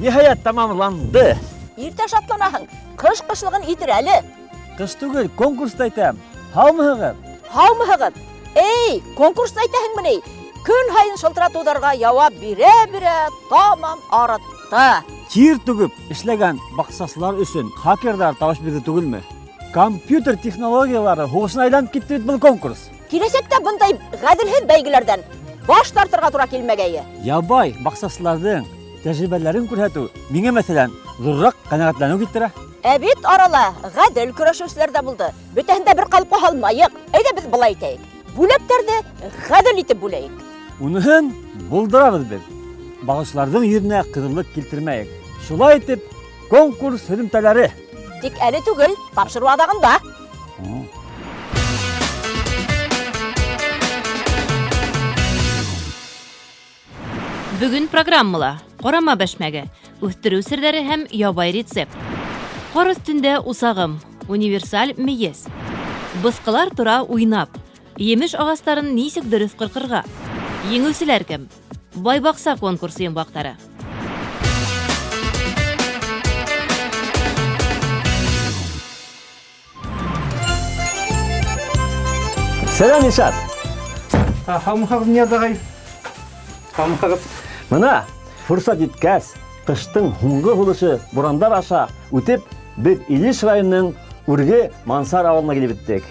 ниһайәт, тамамланды. Иртә шатланаһың, ҡыш ҡышлығын итер әле. Ҡыш түгел, конкурсты әйтәм. Һаумыһығыҙ? Һаумыһығыҙ? Эй, конкурсты әйтәһеңме ни? Көн һайын шылтыратыуҙарға яуап бирә-бирә тамам арытты. Тир түгеп эшләгән баҡсасылар өсөн хакерҙар тауыш бирҙе түгелме? Компьютер технологиялары һуғышына әйләнеп китте бит был конкурс. Киләсәктә бындай ғәҙелһеҙ бәйгеләрҙән баш тартырға тура килмәгәйе. Ябай баҡсасыларҙың тәжрибәләрен күрһәтеү миңә, мәҫәлән, ҙурыраҡ ҡәнәғәтләнеү килтерә. Ә бит арала ғәҙел көрәшеүселәр дә булды. Бөтәһен дә бер ҡалыпҡа һалмайыҡ. Әйҙә беҙ былай итәйек. Бүләктәрҙе ғәҙел итеп бүләйек. Уныһын булдырабыҙ беҙ. Бағыусыларҙың йөҙөнә ҡыҙыллыҡ килтермәйек. Шулай итеп, конкурс һөҙөмтәләре. Тик әле түгел, тапшырыу аҙағында. Бөгөн программала ҡарама бәшмәге, үҫтереү серҙәре һәм ябай рецепт. Ҡар өҫтөндә усағым, универсаль мейес. Бысҡылар тора уйнап. Емеш ағастарын нисек дөрөҫ ҡырҡырға? Еңеүселәр кем? Байбаҡса конкурсы йомғаҡтары. Сәләм, Илшат! Һаумыһығыҙ, Нияз ағай. Һаумыһығыҙ. Бына форсат еткәс, ҡыштың һуңғы һулышы бурандар аша үтеп, беҙ Илеш районының Үрге Мансар ауылына килеп еттек.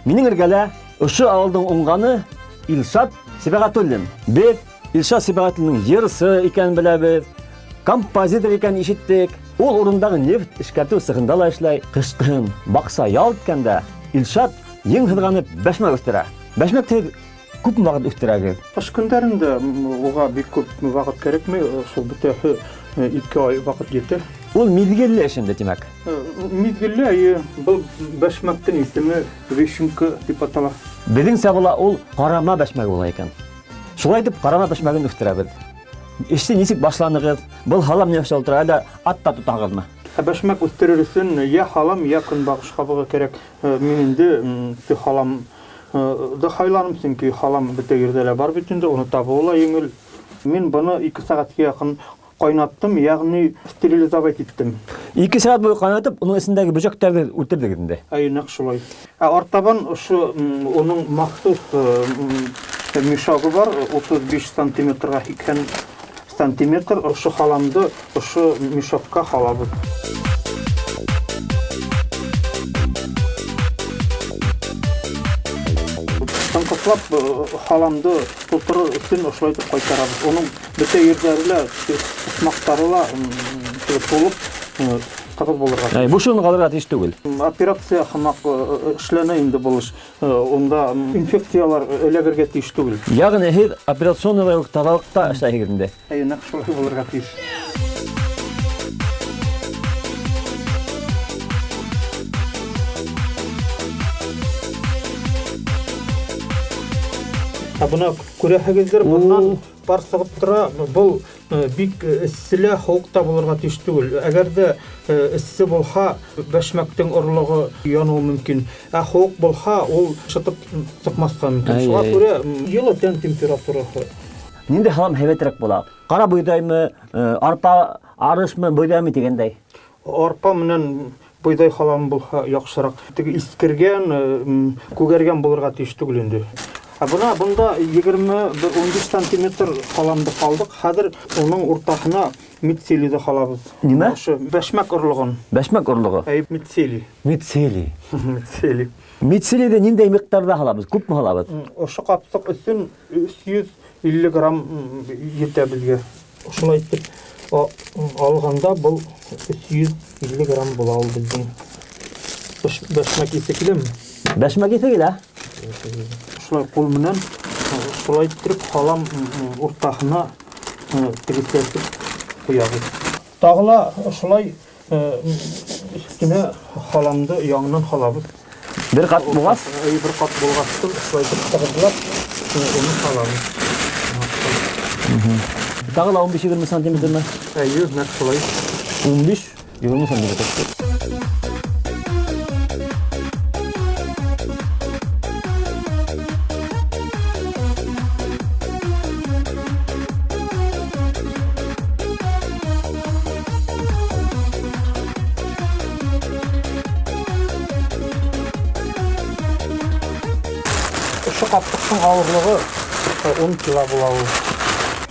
Минең эргәлә ошо ауылдың уңғаны Илшат Сибәғәтуллин. Беҙ Илшат Сибәғәтуллиның йырсы икәнен беләбеҙ, композитор икәнен ишеттек. Ул урындағы нефть эшкәртеү цехында ла эшләй. Ҡышҡыһын баҡса ял иткәндә Илшат ең һыҙғанып бәшмәк үҫтерә. Бәшмәкте һеҙ күпме ваҡыт үҫтерәгеҙ? Ҡыш көндәрендә уға бик күп ваҡыт кәрәкмәй, шул бөтәһе 2 ай ваҡыт етә. Ул миҙгелле эш инде, тимәк. Миҙгелле, әйе. Был бәшмәктең исеме вишенка дип атала. Беҙҙеңсә була ул ҡарама бәшмәге була икән. Шулай итеп ҡарама бәшмәген үҫтерәбеҙ. Эште нисек башланығыҙ? Был һалам ни эшләп ултыра, әллә ат та тотаһығыҙмы? Ә бәшмәк үҫтерер өсөн йә һалам, йә көнбагыш ҡабығы кәрәк. Мин инде һалам да һайланым, сөнки һалам бөтә ерҙә лә бар бит инде, уны табыуы ла еңел. Мин быны 2 сәғәткә яҡын ҡайнаттым, ягъни стерилизовать иттем. 2 сәғәт буйы ҡайнатып, уның эсендәге бөжәктәрҙе үлтерҙегеҙ инде. Әйе, нәҡ шулай. Ә артабан ошо уның махсус мешогы бар, 35 сантиметрға 80 сантиметр, ошо һаламды ошо мешокка һалабыҙ. Тыңҡыслап һаламды тултырыр өсөн ошолай итеп ҡайтарабыҙ. Уның бөтә ерҙәре лә, почмаҡтары ла тулып тығыҙ булырға тейеш. Буш урын ҡалырға тейеш түгел. Операция һымаҡ эшләнә инде был эш. Унда инфекциялар эләгергә тейеш түгел. Ягъни һеҙ операционныйҙа юҡ таҙалыҡта эшләйһегеҙ инде. Әйе, нәҡ шулай булырға тейеш. Ә бына күрәһегеҙҙер, бынан пар сығып тора. Был бик эссе лә, һыуыҡ та булырға тейеш түгел. Әгәр ҙә эссе булһа, бәшмәктең орлоғо яныуы мөмкин. Ә һыуыҡ булһа, ул шытып сыҡмаҫҡа мөмкин. Шуға күрә йылы тән температураһы. Ниндәй һалам һәйбәтерәк була? Ҡара бойҙаймы, арпа, арышмы, бойҙаймы тигәндәй? Арпа менән бойҙай һалам булһа яҡшыраҡ. Теге иҫкергән, күгәргән булырға тейеш түгел инде. Ә бына бында егерме бер, ун биш сантиметр һаламды һалдыҡ. Хәҙер уның уртаһына мицелийҙы һалабыҙ. Нимә? Ошо бәшмәк орлоғон. Бәшмәк орлоғо? Әй, мицелий. Мицелий. Мицелий. Мицелийҙе ниндәй миҡдарҙа һалабыҙ? Күпме һалабыҙ? Ошо ҡапсыҡ өсөн өс йөҙ илле грамм етә беҙгә. Ошолай итеп алғанда был өс йөҙ илле грамм була ул беҙҙең. Бәшмәк иҫе киләме? Бәшмәк иҫе килә. Шулай ҡул менән шулай иттереп һалам уртаһына тегесләтеп ҡуябыҙ. Тағы ла шулай өҫтөнә һаламды яңынан һалабыҙ. Бер ҡат булғас? Әй, бер ҡат булғас, шулай итеп тығыҙлап уны һалабыҙ. Тағы ла ун биш-егерме сантиметрмы? Әйе, нәҡ шулай. Ун биш-егерме сантиметр. Ошо ҡапсыҡтың ауырлығы 10 кило була ул.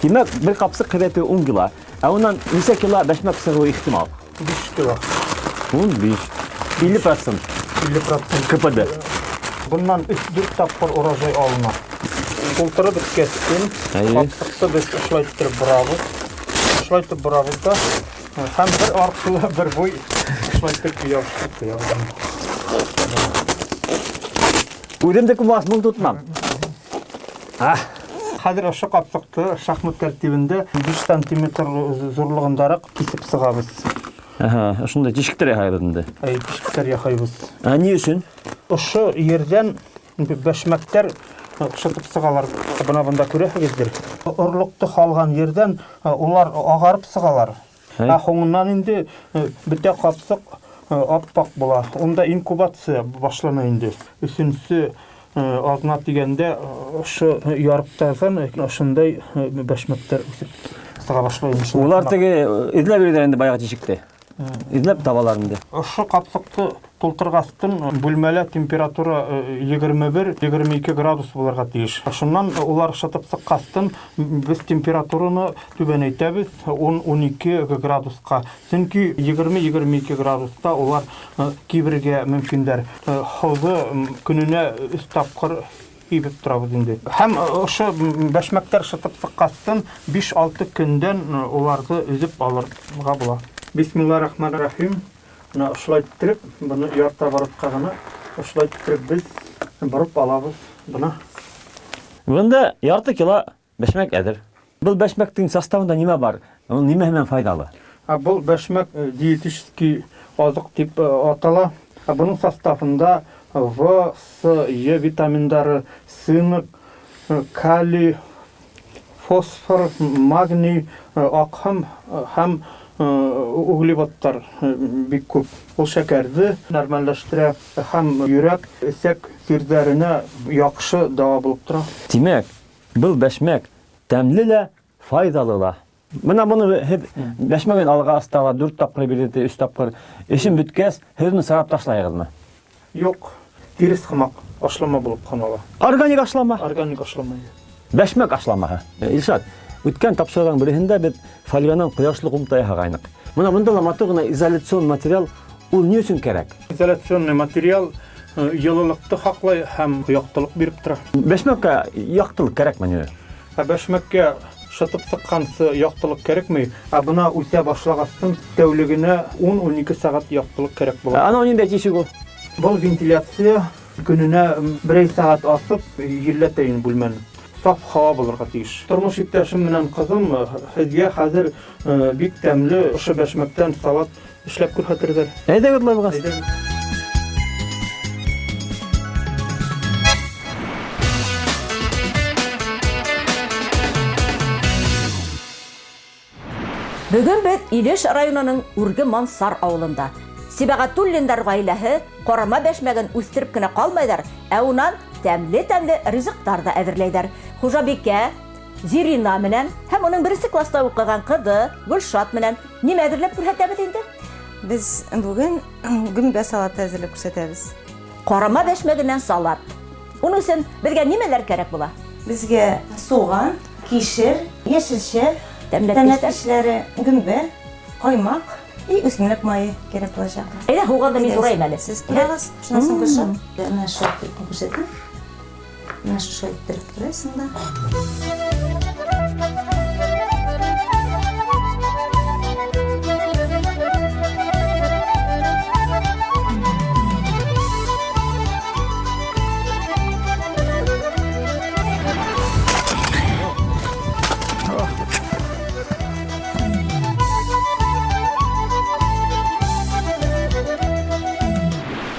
Тимәк, бер ҡапсыҡ һәйбәте 10 кило. Ә унан нисә кило бәшмәк сығыуы ихтимал? 5 кило. 15. 50%. 50%. КПД. Быннан 3-4 тапҡыр урожай алына. Тултырып бөткәс көн, ҡапсыҡты беҙ ошолай иттереп борабыҙ. Ошолай итеп борабыҙ да, һәм бер арҡылы бер буй ошолай итеп ябыштырып ҡуябыҙ. Үҙемдеке булғас, моны тотмам. Хәҙер ошо ҡапсыҡты шахмат тәртибендә 5 сантиметр зурлығындараҡ кисеп сығабыҙ. Аһа, ошондай тишектәр яһайбыҙ инде. Әй, тишектәр яһайбыҙ. Ә ни өсөн? Ошо ерҙән бәшмәктәр шытып сығалар. Бына бында күрәһегеҙҙер. Орлоҡто һалған ерҙән улар ағарып сығалар. Ә һуңынан инде бөтә ҡапсыҡ аппаҡ була. Унда инкубация башлана инде. Өсөнсө аҙна тигәндә ошо ярыҡтарҙан ошондай бәшмәктәр үҫеп сыға башлай. Улар теге эҙләп йөрөйҙәр инде баяғы тишекте. Эҙләп табалар инде. Ошо ҡапсыҡты тултырғастын бүлмәлә температура 21-22 градус булырға тейеш. Шуннан улар шытып сыҡҡастын беҙ температураны түбәнәйтәбеҙ 10-12 градусҡа. Сөнки 20-22 градуста улар кибергә мөмкиндәр. Һыуҙы көнөнә 3 тапҡыр ибеп торабыҙ инде. Һәм ошо бәшмәктәр шытып сыҡҡастын 5-6 көндән уларҙы өҙөп алырға була. Бисмиллахиррахманиррахим. Бына ошолай иттереп, быны ярты оборотҡа ғына ошолай иттереп беҙ бороп алабыҙ. Бына. Бында ярты кило бәшмәк әҙер. Был бәшмәктең составында нимә бар? Ул нимә менән файҙалы? Ә был бәшмәк диетический аҙыҡ тип атала. Ә бының составында В, С, Е витаминдары, цинк, калий, фосфор, магний, аҡһым һәм углеводтар бик күп. Ул шәкәрҙе нормальләштерә һәм йөрәк, эсәк сирҙәренә яҡшы дауа булып тора. Тимәк, был бәшмәк тәмле лә, файҙалы ла. Бына быны һеҙ бәшмәген алға аҫтала 4 тапҡыр бирҙе, 3 тапҡыр. Эшен бөткәс, һеҙ уны сығарып ташлайһығыҙмы? Юҡ, тирес һымаҡ ашлама булып һанала. Органик ашлама? Органик ашлама. Бәшмәк ашламаһы. Илшат, үткән тапшырыуҙың береһендә беҙ фольганан ҡояшлы ҡумта яһағайныҡ. Бына бында ла матур ғына изоляцион материал, ул ни өсөн кәрәк? Изоляционный материал йылылыҡты һаҡлай һәм яҡтылыҡ биреп тора. Бәшмәккә яҡтылыҡ кәрәкме ни? Ә бәшмәккә шытып сыҡҡансы яҡтылыҡ кәрәкмәй, ә бына үҫә башлағастын тәүлегенә 10-12 сәғәт яҡтылыҡ кәрәк була. Анау ниндәй тишек ул? Был вентиляция көнөнә берәй сәғәт асып елләтә инде бүлмәне. Саф һауа булырға тейеш. Тормош иптәшем менән ҡыҙым һеҙгә хәҙер бик тәмле ошо бәшмәктән салат эшләп күрһәтерҙәр. Әйҙәгеҙ улай булғас. Әйҙәгеҙ. Бөгөн беҙ Илеш районының Үрге Мансар ауылында. Сибәғәтуллиндар ғаиләһе ҡарама бәшмәген үҫтереп кенә ҡалмайҙар, ә унан тәмле-тәмле ризыҡтар ҙа әҙерләйҙәр. Хужабикә Зирина менән һәм уның беренсе класта уҡыған ҡыҙы Гөлшат менән нимә әҙерләп күрһәтәбеҙ инде? Беҙ бөгөн гөмбә салаты әҙерләп күрһәтәбеҙ. Ҡарама бәшмәгенән салат. Уның өсөн беҙгә нимәләр кәрәк була? Беҙгә суған, кишер, йәшелсә, Тәмләткестәр. тәмләткесләре, гөмбә, ҡаймаҡ и үҫемлек майы кәрәк буласаҡ. Әйҙә, һуғанды мин турайым әле. Сез турағыҙ, шунан һуң Гөлшат. Бына шулай итеп күрһәтәм. Бына шулай иттереп турайсың да.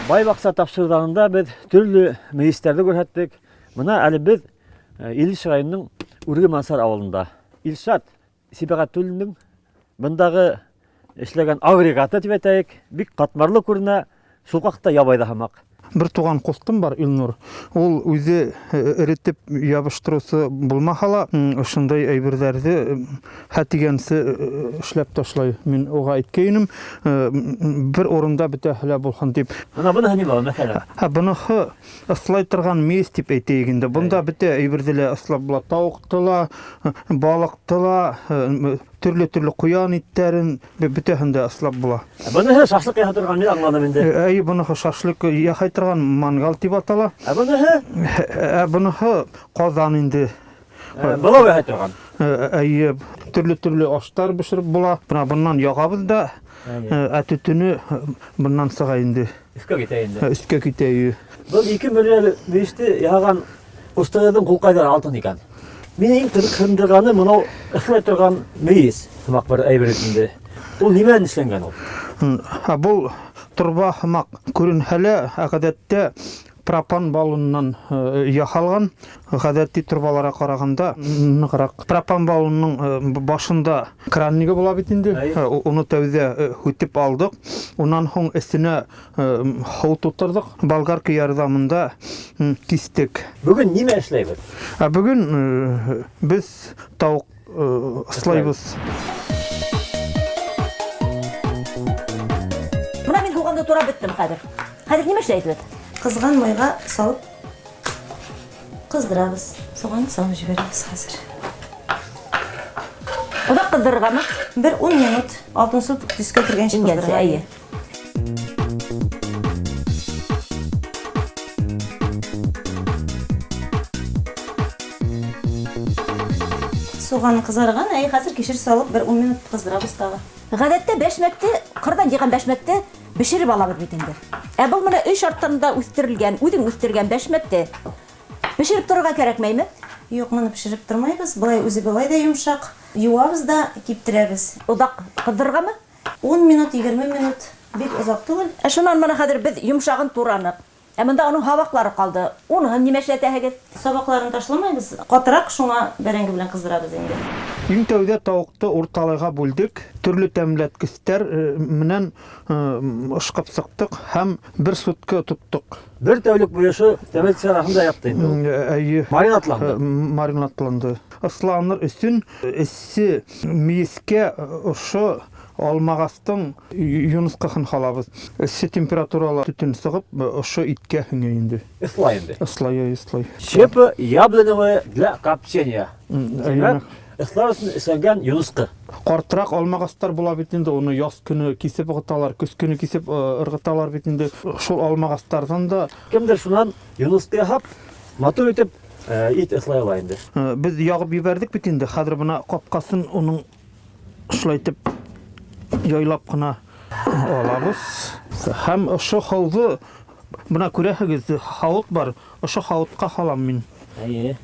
Бай баҡса тапшырыуҙарында беҙ төрлө мейестәрҙе күрһәттек. Бына әле беҙ Илеш районының Үрге Мансар ауылында. Илшат Сибәғәтуллиндың бындағы эшләгән агрегаты тип әйтәйек, бик ҡатмарлы күренә, шул ваҡытта ябай ҙа һымаҡ. Бер туган кустым бар, Илнур. Ул үзе эретеп ябыштыручы булмаһа ла, шундай әйберҙәрҙе һә тигәнсе эшләп ташлай. Мин уға әйткәйнем, бер урында бөтәһе лә булһын дип. Бына быныһы нимә ул, мәҫәлән? Ә быныһы ыслай торган мейес дип әйтәйек инде. Бында бөтә әйберҙе лә ыслап була. Тауыҡты ла, балыҡты ла, төрлө-төрлө ҡуян иттәрен бөтәһен дә ыслап була. Ә быныһы шашлык яһай торган, мин аңланым инде. Әйе, быныһы шашлык яһай торган мангал дип атала. Ә быныһы? Ә быныһы казан инде. Былау яһай торган. Әйе, төрле-төрле аштар бешереп була. Менә быннан ягабыз да, ә төтене быннан сыга инде. Өскә китә инде. Өскә китә, әйе. Был ике мөрйәле мейесте яһаған остағыҙҙың ҡулҡайҙары алтын икән. Мине иң ҡыҙыҡһындырғаны мынау ыҫлай торған мейес һымаҡ бер әйбер инде. Ул нимәнән эшләнгән ул? Ә был торба һымаҡ күренһә лә, ғәҙәттә пропан баллонынан яһалған. Ғәҙәти торбаларға ҡарағанда нығыраҡ. Пропан баллонының башында краннигы була бит инде. Уны тәүҙә һүтеп алдыҡ. Унан һуң эсенә һыу тутырҙыҡ. Болгарка ярҙамында кистек. Бөгөн нимә эшләйбеҙ? Ә бөгөн беҙ тауыҡ ыслайбыҙ. Бына мин һуғанды турап бөттөм хәҙер. Хәҙер нимә эшләйбеҙ? Ҡыҙған майға салып ҡыҙҙырабыҙ. Суғанды салып ебәрәбеҙ хәҙер. Оҙаҡ ҡыҙҙырырғамы? Бер ун минут, алтынсы төҫкә кергәнсе Ингәнсе, ҡыҙҙырырға. әйе. Суған ҡыҙарған, әй, хәҙер кишер салып бер ун минут ҡыҙҙырабыҙ тағы. Ғәҙәттә бәшмәкте, ҡырҙан йыйған бәшмәкте бешереп алабыҙ бит инде. Ә был менә өй шарттарында үҫтерелгән, үҙең үҫтергән бәшмәкте бешереп торорға кәрәкмәйме? Юҡ, моны бешереп тормайбыҙ. Былай үҙе былай ҙа йомшаҡ. Йыуабыҙ да киптерәбеҙ. Оҙаҡ ҡыҙҙырырғамы? Ун минут, егерме минут. Бик оҙаҡ түгел. Ә шунан бына хәҙер беҙ йомшағын тураныҡ. Ә бында уның һабаҡлары ҡалды. Уныһын нимә эшләтәһегеҙ? Сабаҡларын ташламайбыҙ. Ҡатыраҡ шуңа бәрәңге белән ҡыҙҙырабыҙ инде. Иң тәүҙә тауыҡты урталайға бүлдек. Төрлө тәмләткестәр менән ышҡып сыҡтыҡ һәм бер сутка тоттоҡ. Бер тәүлек буйы ошо тәмләткестәр араһында ятты инде ул. Әйе. Маринатланды. Маринатланды. Ысланыр өсөн эссе мейескә ошо алмағастың юнысҡыһын һалабыҙ. Эссе температурала төтөн сығып, ошо иткә һеңә инде. Ыслай инде. Ыслай, ыслай. Щепы яблоневые для копчения. Әйе. Ыслар өсөн эшләнгән юнысҡы. Ҡартыраҡ алмағастар була бит инде, уны яҙ көнө кисеп ырғыталар, көҙ көнө кисеп ырғыталар бит инде. Шул алмағастарҙан да кемдер шунан юнысҡы яһап, матур итеп ит ыслай ала инде. Беҙ яғып ебәрҙек бит инде. Хәҙер бына ҡапҡасын уның шулай итеп яйлап ҡына алабыҙ. Һәм ошо һыуҙы бына күрәһегеҙ, һауыт бар. Ошо һауытҡа һалам мин. Әйе.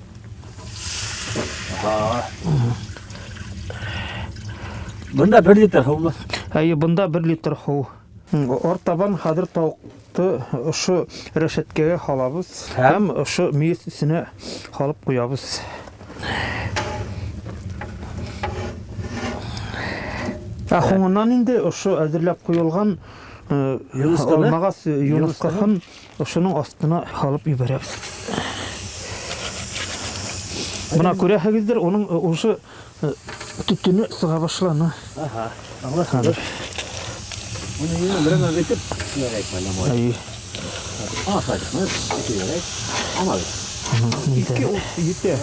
Аһа. Бында 1 литр һыумы? Әйе, бында 1 литр һыу. Артабан хәҙер тауыҡты ошо рәшәткәгә һалабыҙ Һәм? һәм ошо мейес эсенә һалып ҡуябыҙ. Ә һуңынан инде ошо әҙерләп ҡуйылған, Юнысҡыны? алмағас юнысҡыһын ошоноң аҫтына һалып ебәрәбеҙ. Бына күрәһегеҙҙер, уның уже төтөнө сыға башланы. Аһа, аңлашылды. Уны йөрөм, берәмә бөтөп, кәрәк, мәләм, ой. Әйе. Ана, сайтыҡ, мына, ике кәрәк. Ана бит. Ике ус етә.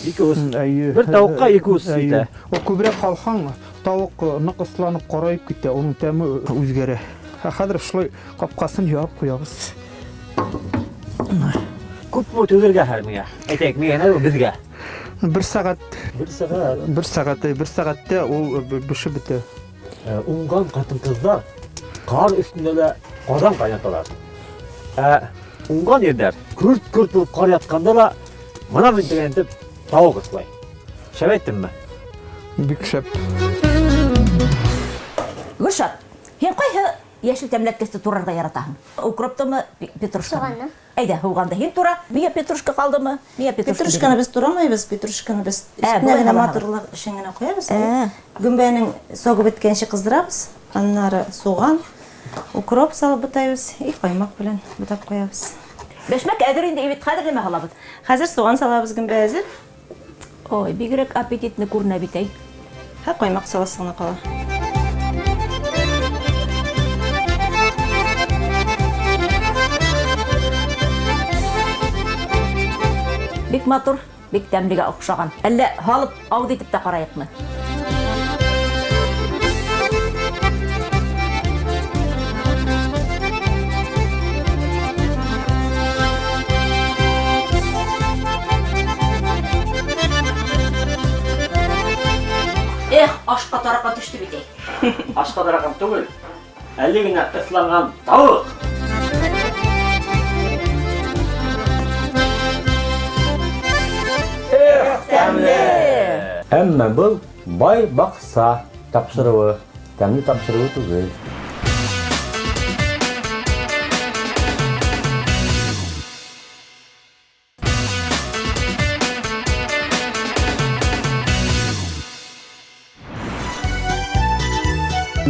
Ике ус. Әйе. Бер тауыҡҡа ике ус Әйе. етә. Ул күберәк һалһаң, тауыҡ ныҡ ысланып ҡарайып китә, уның тәме үҙгәрә. Ә хәҙер шулай ҡапҡасын ябып ҡуябыҙ. Күпме түҙергә хәҙер миңә? Әйтәйек, миңә нә, беҙгә? Бер сәғәт. Бер сәғәт. Бер сәғәт, бер сәғәттә ул бешеп бөтә. Уңған ҡатын-ҡыҙҙар ҡар өҫтөндә лә ҡаҙан ҡайнаталар. Ә уңған ерҙәр көрт-көрт булып ҡар ятҡанда ла бына мин тигән итеп тауыҡ ыҫлай. Шәп әйттемме? Бик шәп. Гөлшат, һин ҡайһы йәшел тәмләткесте турарға яратаһың? Укроптымы, петрушкамы? Һуғанны. Әйҙә, һуғанды һин тура. Миңә петрушка ҡалдымы? Миңә петрушка Петрушканы бирегеҙ. беҙ турамайбыҙ, петрушканы беҙ Ә, өҫтөнә былай генә һалаһығыҙ. матурлыҡ өсөн генә ҡуябыҙ. Гөмбәнең согы бөткәнсе ҡыҙҙырабыҙ. Аннары суған, Укроп салып бутайбыз и каймак белән бутап куябыз. Бәшмәк әзер инде, бит хәзер нимә һалабыз? Хәзер суган салабыз, гөмбә әзер. Ой, бигрәк аппетитный күренә бит, әй. Һә, каймак саласы гына кала. Бик матур, бик тәмлегә охшаган. Әллә һалып авыз итеп тә караекмы? Эх, ашка таракан төште бит әй. Ашка таракан түгел, әле генә ысланган тавык. Эх, тәмле! Әмма был бай бакса тапшырыуы, тәмле тапшырыуы түгел.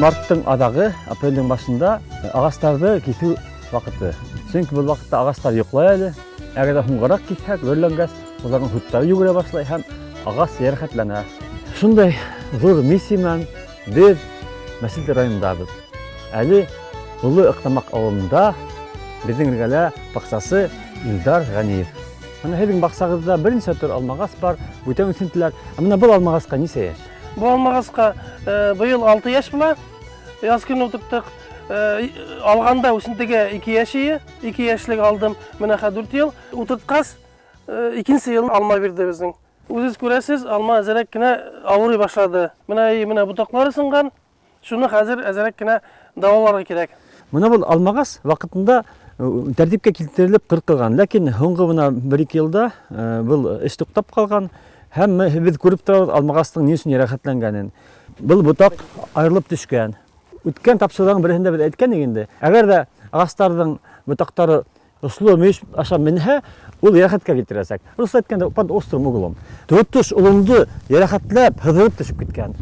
Марттың аҙағы, апрелдең башында ағастарҙы киҫеү ваҡыты. Сөнки был ваҡытта ағастар йоҡлай әле. Әгәр ҙә һуңғараҡ киҫһәк, бөрләнгәс, уларҙың һуттары йүгерә башлай һәм ағас йәрәхәтләнә. Шундай ҙур миссия менән беҙ Мәсилде районындабыҙ. Әле Оло Ыҡтамаҡ ауылында беҙҙең эргәлә баҡсасы Илдар Ғәниев. Бына һеҙҙең баҡсағыҙҙа бер нисә төр алмағас бар, бүтән үҫентеләр. Ә бына был алмағасҡа нисә йәш? Был алмағасҡа быйыл 6 йәш була. Яз көнө ултырттыҡ. Алғанда үҫентегә 2 йәш ие, 2 йәшлек алдым. Бына хәҙер 4 йыл. Ултыртҡас, икенсе йыл алма бирҙе беҙҙең. Үҙегеҙ күрәсез, алма әҙерәк кенә ауырый башланы. Бына бына ботаҡтары сынған. Шуны хәҙер әҙерәк кенә дауаларға кәрәк. Бына был алмағас ваҡытында тәртипкә килтерелеп ҡырҡылған, ләкин һуңғы бына 1-2 йылда был эш туҡтап ҡалған һәм беҙ күреп торабыҙ алмағастың ни өсөн йәрәхәтләнгәнен. Был ботаҡ айырылып төшкән. Үткән тапшырыуҙың береһендә беҙ әйткән инек инде, әгәр ҙә ағастарҙың ботаҡтары осло мөйөш аша менһә, ул йәрәхәткә килтерәсәк. Русса әйткәндә, под острым углом. Тотош олондо йәрәхәтләп, һыҙырып төшөп киткән.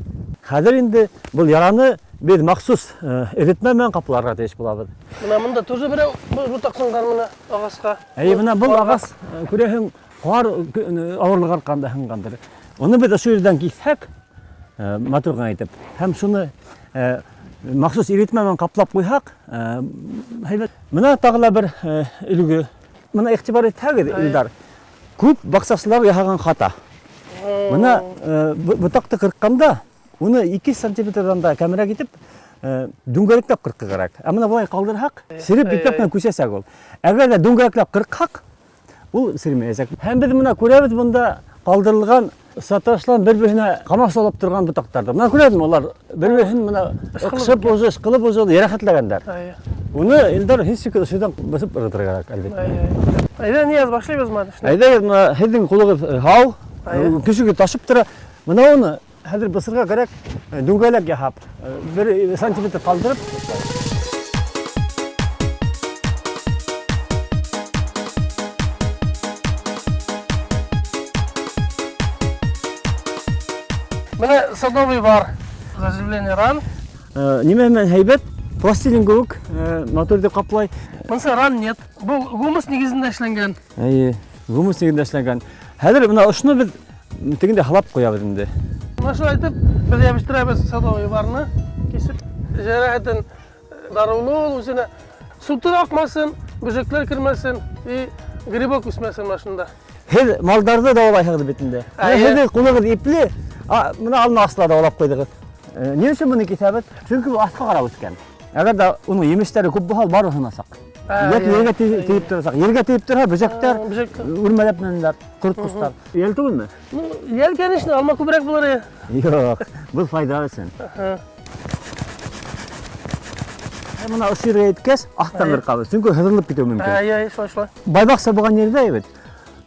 Хәҙер инде был яраны беҙ махсус эретмә менән ҡапларға тейеш булабыҙ. Бына бында тоже берәү ботаҡ сынған бына ағасҡа. Әйе, бына был ағас, күрәһең, ҡар ауырлығы арҡаһында һынғандыр. Уны беҙ ошо ерҙән киҫһәк, матур ғына итеп, һәм шуны махсус иретмә менән ҡаплап ҡуйһаҡ, һәйбәт. Бына тағы ла бер өлгө. Бына иғтибар итһәгеҙ, Илдар, күп баҡсасылар яһаған хата. Бына ботаҡты ҡырҡҡанда, уны 2 сантиметрҙан да кәмерәк итеп, дүңгәрәкләп ҡырҡыр кәрәк. Ә бына былай ҡалдырһаҡ, сереп ипләп кенә күсәсәк ул. Әгәр ҙә дүңгәрәкләп ҡырҡһаҡ, ул сермәйәсәк. Һәм беҙ бына күрәбеҙ бында ҡалдырылған саташлан бер-береһенә ҡамасаулап торған ботаҡтарҙы. Бына күрәбеҙме, улар бер-береһен бына ҡышып уже, ышҡылып уже йәрәхәтләгәндәр. Уны Илдар һис шикһеҙ ошодан бысып ырғытырға кәрәк, әлбиттә. Әйҙә, Нияз, башлайбыҙмы? Әйҙәгеҙ, бына һеҙҙең ҡулығыҙ һау, көсөгөҙ ташып тора. Бына уны хәҙер бысырға кәрәк, дүңгәләк яһап, 1 сантиметр ҡалдырып. Бына садовый бар. Заживление ран. Нимә менән һәйбәт? Пластилин кеүек, матур итеп ҡаплай. Бынсы ран нет. Был гумус нигеҙендә эшләнгән. Эйе, гумус нигеҙендә эшләнгән. Хәҙер бына ошоно беҙ тегендә һалап ҡуябыҙ инде. Бына шулай итеп беҙ йәбештерәбеҙ садовый барны. Кисеп йәрәхәтен дарыулы ул үҙенә. Суты аҡмаһын, бөжәктәр кермәһен и грибок үҫмәһен башында. Һеҙ малдарҙы дауалайһығыҙ бит инде. Һеҙҙең ҡулығыҙ ипле, бына алма ағасты дауалап ҡуйҙығыҙ. Ни өсөн быны киҫәбеҙ? Сөнки был аҫҡа ҡарап үҫкән. Әгәр ҙә уның емештәре күп булһа, барыһы һынасаҡ. Йәки ергә тейеп торасаҡ. Ергә тейеп торһа, бөжәктәр үрмәләп менәләр, ҡорт-ҡоштар. Йәл түгелме? Ну, йәл, конечно, алма күберәк булыр ине. Юҡ, был файҙа өсөн. Бына ошо ергә еткәс, аҫтан ҡырҡабыҙ. Сөнки һыҙырылып китеүе мөмкин. Әй, шулай, шулай. Бай баҡса булған ерҙә бит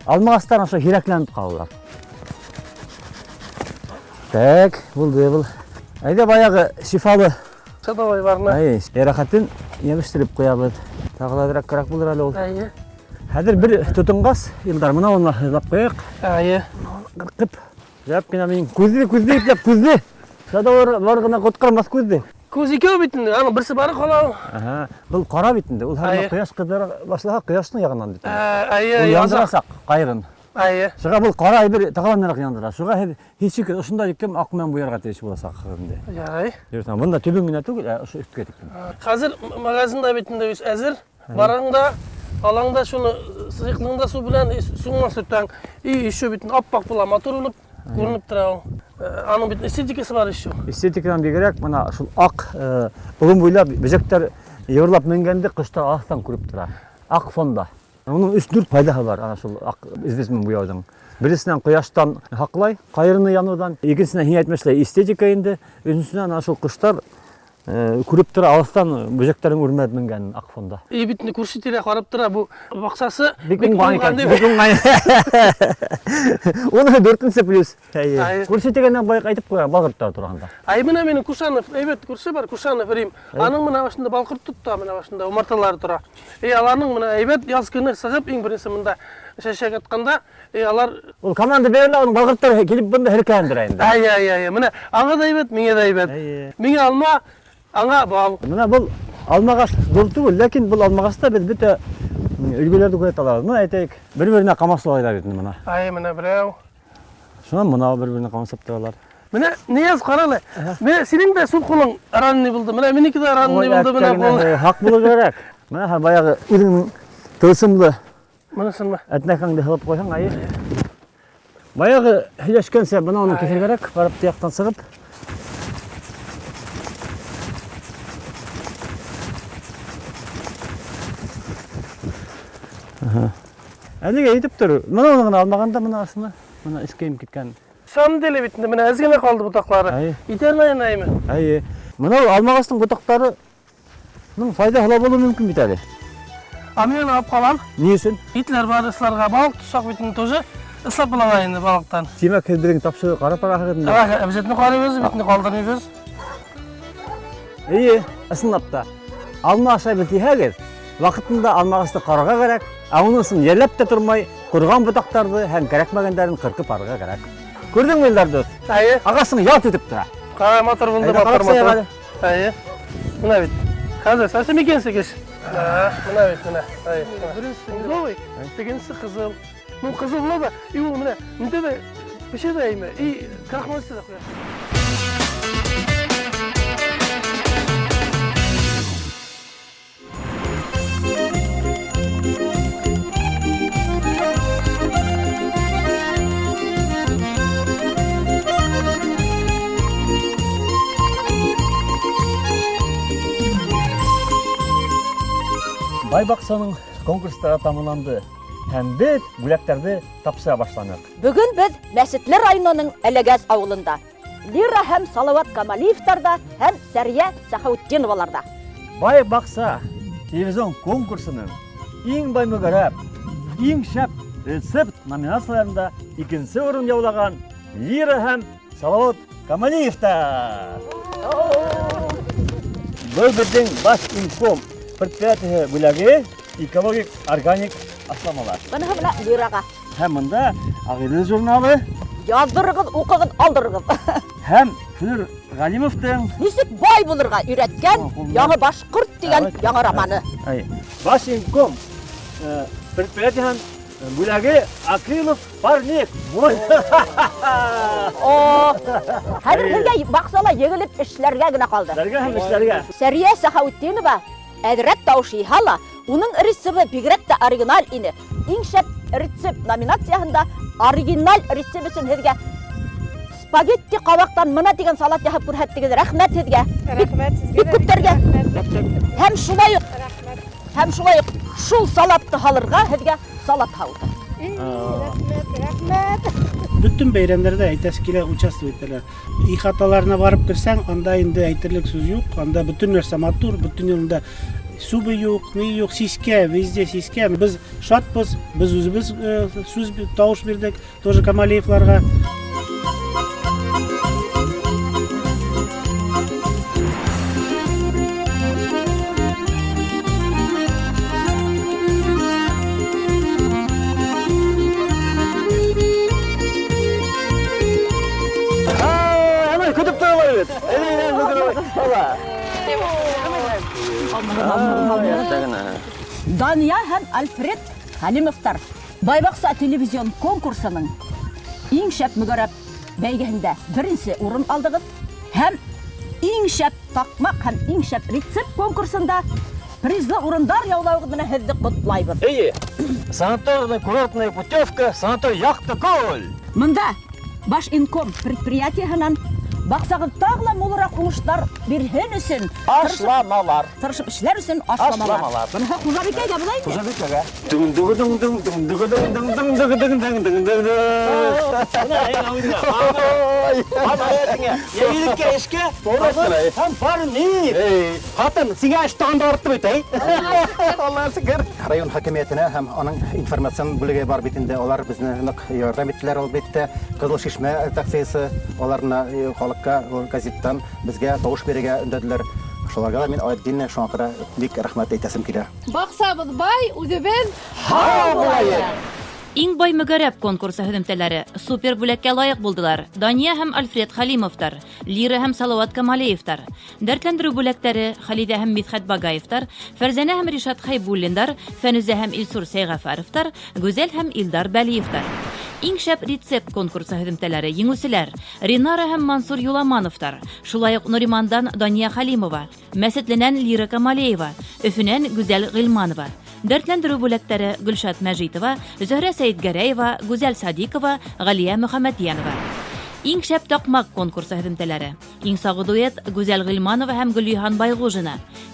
алма ағастары ошо һирәкләнеп ҡалалар. Так, булды был. Әйҙә баяғы шифалы Садовый барны. Әй, йәрәхәтен йәбештереп ҡуябыҙ. Тағы ла әҙерәк кәрәк булыр әле ул. Әйе. Хәҙер бер тотонғас, Илдар, бына уны һыҙлап ҡуйыҡ. Әйе. Ҡырҡып. Яп кенә минең күҙҙе, күҙҙе ипләп, күҙҙе. Садовый бар ғына ҡотҡармаҫ күҙҙе. Күз икәү бит инде, аның берсе бары кала ул. Ага. Был ҡара бит инде. Ул һәр ҡояш ҡыҙҙыра башлаһа, ҡояштың яғынан бит. Әйе, Ул яндырасаҡ ҡайырын. Әйе. Шуға был ҡара әйбер тағы ла нығыраҡ яндыра. Шуға һеҙ һис шикһеҙ ошонда тиклем аҡ менән буярға тейеш буласаҡһығыҙ инде. Ярай. Дөрөҫ, бында төбөн генә түгел, ә ошо өҫкә тиклем. Хәзер магазинда бит инде әзер. Бараң да, алаң да шуны сыйыклың да су белән, суңнан сөртәң. И еще бит аппак була, матур булып күренеп тора ул. Аның бит эстетикасы бар еще. Эстетикадан бигерәк, мына шул ак болон буйлап бөҗәктәр йырлап менгәнде коштар алыстан күреп тора. Ак фонда. Уның өч-дүрт файдаһы бар, ана шул ак известь менән буяуҙың. Беренсенән, кояштан һаклай, ҡайырыны яныуҙан. Икенсенән, һин әйтмешләй, эстетика инде. Өсөнсөнән, ана шул коштар күреп тора алыстан бөҗәкләрнең үрмәләп менгәнен ак фонда. И бит инде күрше тирә карап тора, бу бакчасы бик уңган икән, бик уңган. Уның дүртенче плюс. Әйе. Күрше дигәннән баягы әйтеп куя, бал кортлары турында. Ай, менә минем Кушанов, әйбәт күрше бар, Кушанов Рим. Аның менә башында бал корты тота, менә башында умарталары тора. И аларның менә әйбәт яз көне чыгып, иң беренче монда чәчәк атканда, и алар Ул команда бирә, аның бал кортлары килеп монда һеркәндерә инде. Әйе, әйе, әйе. Менә аңа да әйбәт, миңа да әйбәт. Миңа алма, аңа бал. Менә был алмағас ҙур түгел, ләкин был алмағаста беҙ бөтә өлгөләрҙе күрһәтә алабыҙ. Бына әйтәйек, бер-беренә ҡамасалайҙар бит бына. Ай, менә берәү. Шунан бына бер-беренә ҡамасалап торалар. Менә Нияз, ҡара әле. Менә синең дә сул ҡулың ранний булды. Менә минеке дә ранний булды, менә ҡул. Һаҡ булыр кәрәк. Менә баяғы үҙеңдең тылсымлы Монысын Әтнәкәңде һалып ҡуйһаң, айы. Баяғы һөйләшкәнсә, бына уны киҫергә кәрәк, барып тияҡтан сығып. Әлегә әйтеп тор, мына уны ғына алмағанда, мына ошоно, мына эскә инеп киткән. Самом деле бит инде менә әз генә калды ботаклары. Әйе. Итәрме әйме? Әйе. Мына ул алмағастың ботаҡтары файҙаһы ла булыуы мөмкин бит әле. А мин аны алып ҡалам. Ни өсөн? Итләр бар ысларга, балыҡ тотсаҡ бит инде тоже ыслап була инде балыҡтан. Тимәк, һеҙ беҙҙең тапшырыуҙы ҡарап бараһығыҙ инде. Обязательно ҡарайбыҙ, бит инде ҡалдырмайбыҙ. Эйе, ысынлап та. Алма ашайбыҙ тиһәгеҙ, ваҡытында алмағасты ҡарарға кәрәк, ә уның өсөн йәлләп тә тормай, ҡороған ботаҡтарҙы һәм кәрәкмәгәндәрен ҡырҡып алырға кәрәк. Күрҙеңме, Илдар дуҫ? Әйе. Ағасың ялт итеп тора. Ҡарай, матур булды, Әйҙә, матур, ҡарап матур. сығайыҡ әле. Әйе. Мына бит. Хәҙер совсем икенсе кеше. Мына бит, мына. Әйе. Беренсе медовый, тегенсе ҡыҙыл. Ну, ҡыҙыл була да, и ул менә нитә дә пешә дә әйме, и крахмал өҫтә дә ҡуя. Бай баҡсаның конкурстары тамамланды һәм беҙ бүләктәрҙе тапшыра башланыҡ. Бөгөн беҙ Мәсетле районының Әләгәз ауылында. Лира һәм Салават Камалиевтарҙа һәм Сәрйә Сәхәүетдиноваларҙа. Бай баҡса телевизион конкурсының иң бай мөгәрәп, иң шәп рецепт номинацияларында икенсе урын яулаған Лира һәм Салават Камалиевтар. Был беҙҙең Баш инком предприятиеһы бүләге экологик органик ашламалар. Быныһы менә Лираға. Һәм бында Ағиҙел журналы. Яҙҙырығыҙ, уҡығыҙ, алдырығыҙ. Һәм Флүр Ғәлимовтың Нисек бай булырға өйрәткән Яңы башҡорт тигән яңы романы. Әй, Баш инком предприятиеһының бүләге Акрилов парник. О, хәҙер һеҙгә баҡсала егелеп эшләргә генә ҡалды. Эшләргә һәм эшләргә. Сәрйә Сәхәүетдинова әҙерәк тауыш йыйһа ла, уның рецепты бигерәк тә оригиналь ине. Иң шәп рецепт номинацияһында оригиналь рецепт өсөн һеҙгә спагетти ҡабаҡтан мына тигән салат яһап күрһәттегеҙ. Рәхмәт һеҙгә. Рәхмәт һеҙгә. Бик күптәргә. Һәм шулай уҡ, Рәхмәт. һәм шулай уҡ шул салатты һалырға һеҙгә салат һауыты. Рәхмәт, рәхмәт. Бөтөн бәйрәмдәрҙә әйтәсе килә, участвовать итәләр. Ихаталарына барып керсәң, анда инде әйтерлек сүҙ юҡ. Анда бөтөн нәрсә матур, бөтөн юлында сүбе юҡ, ни юҡ, сискә, везде сискә. Беҙ шатбыҙ, беҙ үҙебеҙ сүҙ тауыш бирҙек тоже Камалиевларға. Көтөп торалар бит. Дания һәм Альфред Хәлимовтар Байбаҡса телевизион конкурсының иң шәп мөгәрәп бәйгеһендә беренсе урын алдығыҙ һәм иң шәп таҡмаҡ һәм иң шәп рецепт конкурсында призлы урындар яулауығыҙ менән һеҙҙе ҡотлайбыҙ. Эйе, санаторно-курортная путевка, санаторий Яҡтыкүл. Мында Башинком предприятиеһынан баҡсағыҙ тағы ла мулыраҡ уңыштар бирһен өсөн Ашламалар. Тырышып эшләр өсөн ашламалар. Ашламалар. Быныһы хужабикәгә була инде. Хужабикәгә. Йәйлеккә эшкә, һәм парник. Ҡатын, сиңә эш тағын да артты бит, әй? Аллаһ шөкөр. Район хакимиәтенә һәм аның информацион бүлеге бар бит инде, алар безне нык ярдәм иттеләр әлбәттә. Кызыл Шишмә редакциясе аларны халыкка газеттан безгә тавыш бирергә өндәделәр. Шуларга да мин отдельно шуңа күрә бик рәхмәт әйтәсем килә. Баҡсабыҙ бай, үҙебеҙ һау булайыҡ! Иң бай мөгәрәп конкурсы һөҙөмтәләре супер бүләккә лайыҡ булдылар Дания һәм Альфред Халимовтар, Лира һәм Салават Камалеевтар. Дәртләндереү бүләктәре Халиҙә һәм Мидхәт Багаевтар, Фәрзәнә һәм Ришат Хәйбуллиндар, Фәнүзә һәм Илсур Сәйғәфәровтар, Гүзәл һәм Илдар Бәлиевтар. Иң шәп рецепт конкурсы һөҙөмтәләре еңеүселәр Ринара һәм Мансур Юламановтар, шулай уҡ Нуримандан Дания Халимова, Мәсетленән Лира Камалеева, Өфөнән Гүзәл Ғилманова. Дәртләндереү бүләктәре Гөлшат Мәжитова, Зөһрә Сәйетгәрәева, Гүзәл Садикова, Ғәлиә Мөхәммәтйәнова. Иң шәп таҡмаҡ конкурсы һөҙөмтәләре. Иң сағыу дуэт Гүзәл Ғилманова һәм Гөлйыһан Байғужина.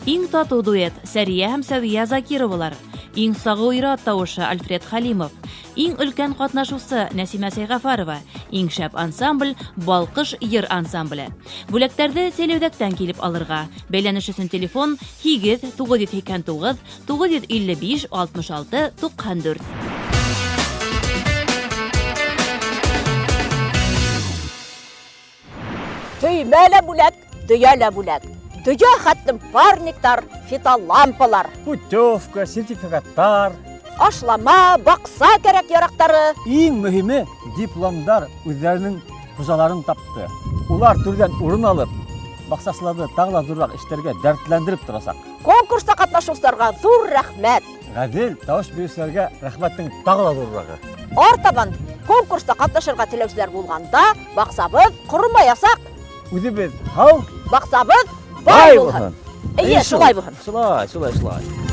Иң татыу дуэт Сәрия һәм Сәвия Закировалар. Иң сағыу ир-ат тауышы Альфред Хәлимов. Иң өлкән катнашучы Нәсимә Сәйғафарова. Иң шәп ансамбль Балкыш йыр ансамбле. Бүләктәрҙе Сәләүҙәктән килеп алырға. Бәйләнеш өсөн телефон 8 989 955 66 94. Төймә лә бүләк, дөйә лә бүләк. Дөйә хәтлем парниктар, фитолампалар. Путевка, сертификаттар. Ашлама, баҡса кәрәк-ярактары. Иң мөһиме, дипломдар үҙҙәренең хужаларын тапты. Улар түрҙән урын алып, баҡсасыларҙы тағы ла ҙурыраҡ эштәргә дәртләндереп торасаҡ. Конкурста ҡатнашыусыларға ҙур рәхмәт. Ғәҙел тауыш биреүселәргә рәхмәттең тағы ла ҙурырағы. Артабан конкурста ҡатнашырға теләүселәр булғанда, баҡсабыҙ ҡоромаясаҡ. Үҙебеҙ һау, баҡсабыҙ бай булһын. Эйе, шулай булһын. Шулай, шулай, шулай.